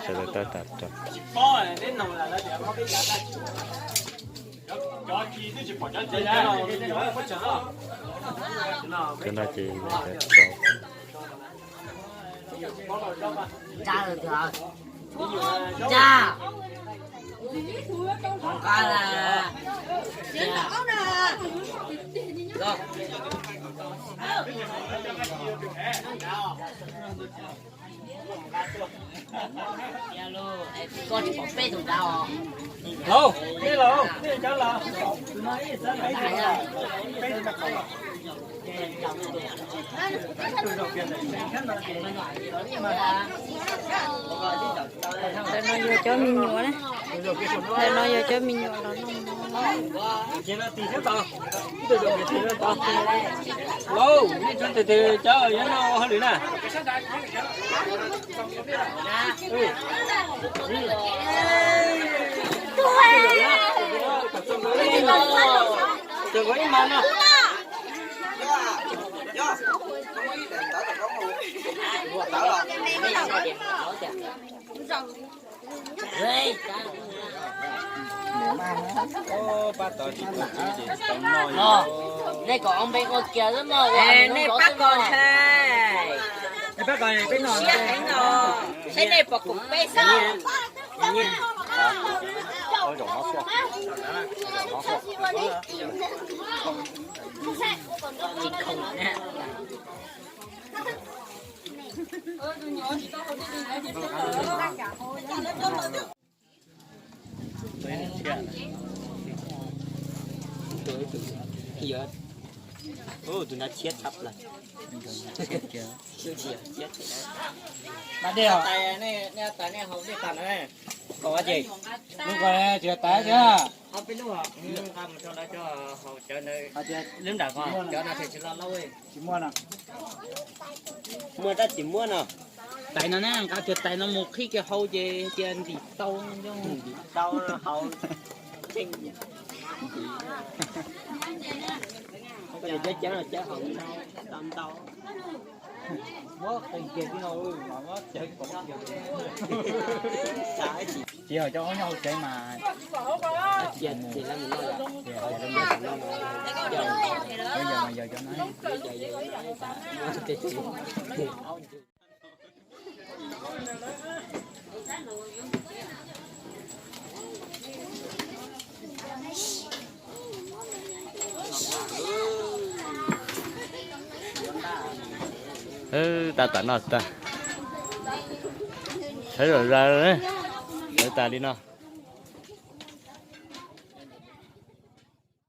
Sawv daws tab tom rau. Cov no ces rau. Lauj, nej lauj, nej cov los. Ntawm no yog cov me nyuam na. Ntawm no yog cov me nyuam los noj mov. Lauj, nej cov tes tes cov yuav noj hauj lwm na. Txawm nkaus ib mas no. Nej kom ua npe ua kiag xwb mog, nej pab kom ntag. Siab heev os, saib nej pom koom peb xwb. Tsis khoom na. Tus no tshiab tshaj plaws. Mas dej os. Nej tais, nej haus dej tas na. Kom ua ces. Lub ko tsis tas thiab. Ob peb lub os, nqa mus rau lawv cov haus cov ntawd. Lub nram ko cov no tsis loj loj. Tsis muaj no. Muaj tab tsis muab no. Tais no na, nqa kiag tais no mus qhib kiag hau ces tias ntim tau. Ntim tau hau. Cov cab no cab hau ntau ntau. Tsis yog cov nyob hauv tsev mas. Tab tom noj tag, sawv zom zaws, sawv tas li no.